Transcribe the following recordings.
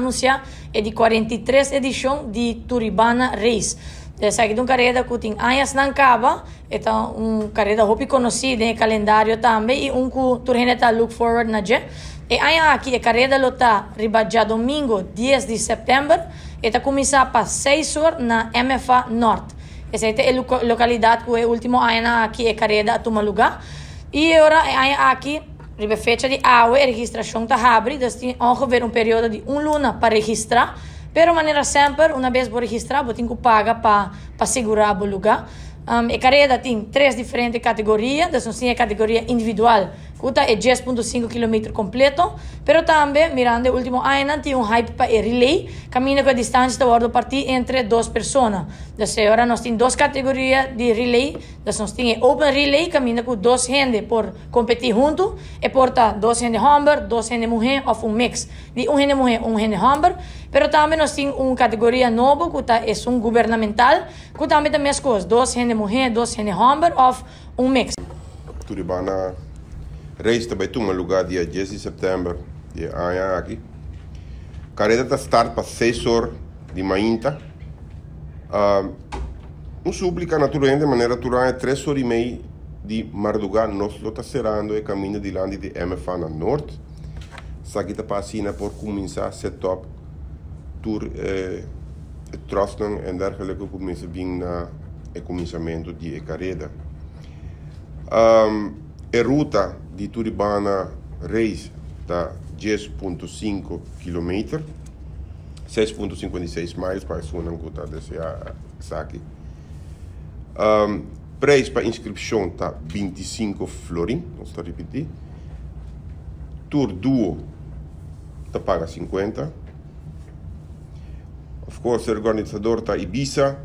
Anuncia e di 43 edicion di Turibana Race. Esaki ta un careda cu tin añanan caba, e ta un careda hopi conoci den calendario tambe y un cu tur hende ta look forward na dje. E aña aki e careda lo ta riba diadomingo 10 di september, e ta cuminsa pa 6 or na MFA Noord. Esey ta e localidad cu e ultimo aña aki e careda a tuma luga. Y awor e aña aki, riba fecha di awe, e registracion ta habri, dus tin ongeveer un periodo di un luna pa registra. Pero manera semper, un biaha bo registra, bo tin cu paga pa sigura e luga. E careda tin tres diferente categoria, dus nos tin categoria individual, cu ta 10.5 km completo, pero tambe, mirando e ultimo aña, tin un hype pa e relay, caminda cu e distancia ta wordo parti entre dos persona. Dus awor nos tin dos categoria di relay, dus nos tin open relay, caminda cu dos hende por competi hunto, e por ta dos hende homber, dos hende muhe of un mix di un hende muhe, un hende homber, pero tambe nos tin un categoria nobo cu ta un gubernamental, cu tambe ta mescos, dos hende muhe, dos hende homber of un mix. Turibana Race ta bay tuma luga dia 10 di september di aña aki. Careda ta start pa 6 or di mainta. Un suplica naturalmente, manera tur 3 or y mei di marduga nos lo ta cerrando e caminda dilanti di MFA na Noord. Esaki ta pa asina por cuminsa set up tur trucknan en dergelijke cuminsa bin na e cuminsamento di e careda. E ruta di Turibana Race ta 10.5 km, 6.56 miles pa esunnan cu ta desea esaki. Prijs pa inscripcion ta 25 florin, nos ta ripiti. Tur duo ta paga 50. Of course, e organisador ta Ibisa.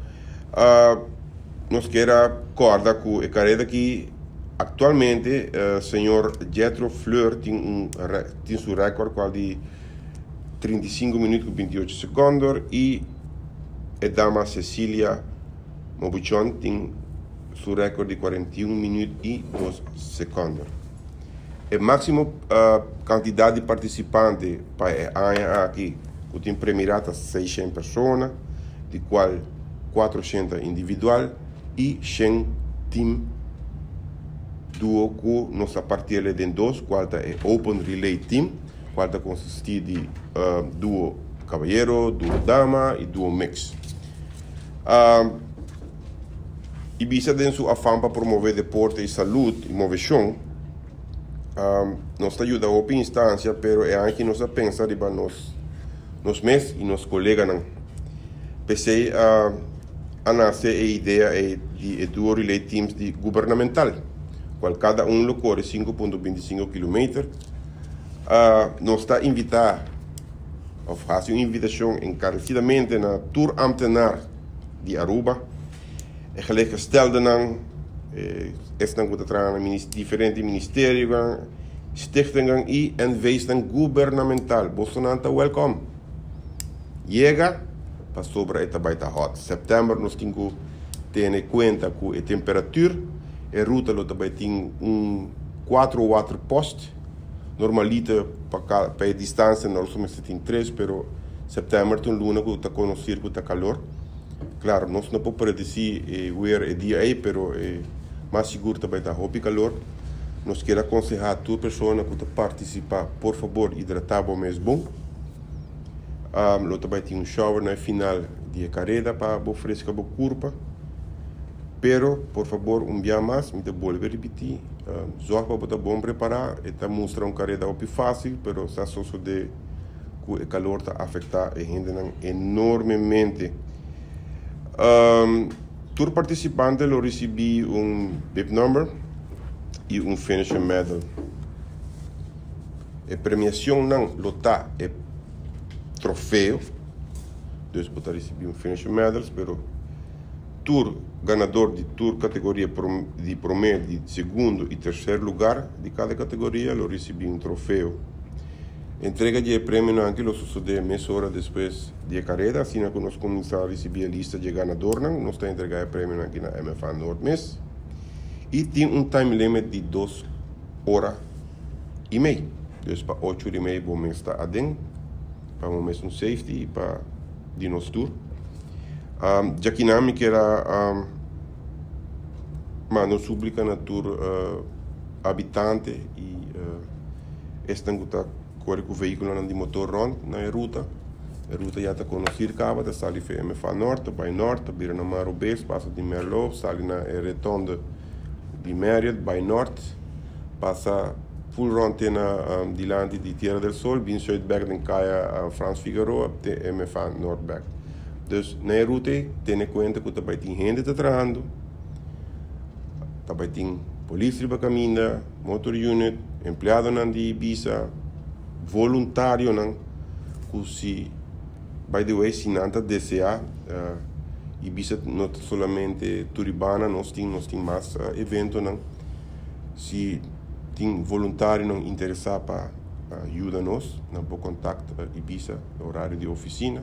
Nos kier corda cu e careda aki actualmente señor Jetro Fleur tin su record cual di 35 minuut cu 28 seconde y e dama Cecilia Mobuchon tin su record di 41 minuut y 2 seconde. E maximo cantidad di participante pa e aña aki cu tin premira ta 600 persona, di cual 400 individual y 100 team duo cu nos ta parti den dos, cual ta e Open Relay Team, cual ta consisti di duo caballero, duo dama y duo mix. Ibisa den su afan pa promove deporte y salud y movecion, nos ta yuda hopi instancia, pero e aki nos a pensa riba nos mes y nos coleganan. P'esey a nace e idea di e duo relay teams di gubernamental, cual cada un lo core 5.25 km. Nos ta invita, of haci un invitacion encarecidamente na tur ambtenaar di Aruba, e gelijkgestelden, esnan cu ta traha na diferente ministerio, stichtingen y NV's gubernamental. Boso ta welcome. Yega, pasobra e ta bay ta hot. September nos tin cu tene cuenta cu e temperatura, e ruta lo tambe tin un 4 water post. Normaliter pa e distancia nos tin 3, pero september tin luna cu ta conoci cu ta calor. Claro, nos no por predeci weer e dia ey, pero mas sigur tambe ta hopi calor. Nos kier aconseha tur persona cu ta participa, por fabor, hidrata bo mes bon. Lo tambe tin un shower na final di careda pa bo fresca bo curpa. Pero, por fabor, un dia mas, mi ta bolbe ripiti, zorg pa bo ta bon prepara, e ta mustra un careda hopi facil, pero sa sucede cu e calor ta afecta e hendenan enormemente. Tur participante lo ricibi un bib number y un finisher medal. E premiacionnan lo ta e trofeo, dus bo ta ricibi un finisher medal, pero tur ganador di tur categoria di prome, di segundo y tercer lugar di cada categoria lo ricibi un trofeo. Entrega di premio aki lo sucede mes ora despues di careda, asina cu nos cuminsa ricibi e lista di ganador, nos ta entrega e premio aki na MFA Noord mes. Y tin un time limit di 2 ora y mei. Dus pa 8 or y mei bo mes ta aden. Pa bo mes un safety pa di nos tur. Djakinan mi kier a manda un suplika na tur habitante i esnan ku ta kore ku vehíkulonan di motor rònt na e ruta. E ruta ya ta konosí kaba, ta sali for MFA Nort, ta bai nort, ta bira na Maro Bes, pasa di Merlo, sali na e rotonde di Marriott, bai nort, pasa full rònt te na dilanti di Tierra del Sol, bin sùit bèk den kaya Frans Figaroa te MFA Nort bèk. Dus na e ruta ei tene kuenta ku ta bai tin hende ta trahando, ta bai tin polis riba kaminda, motor unit, empleadonan di Ibisa, voluntarionan ku si, by the way, si nan ta deseá, Ibisa no ta solamente Turibana nos tin, nos tin mas eventonan. Si tin voluntarionan interesá pa yuda nos, nan por kontakt Ibisa na horario di ofisina.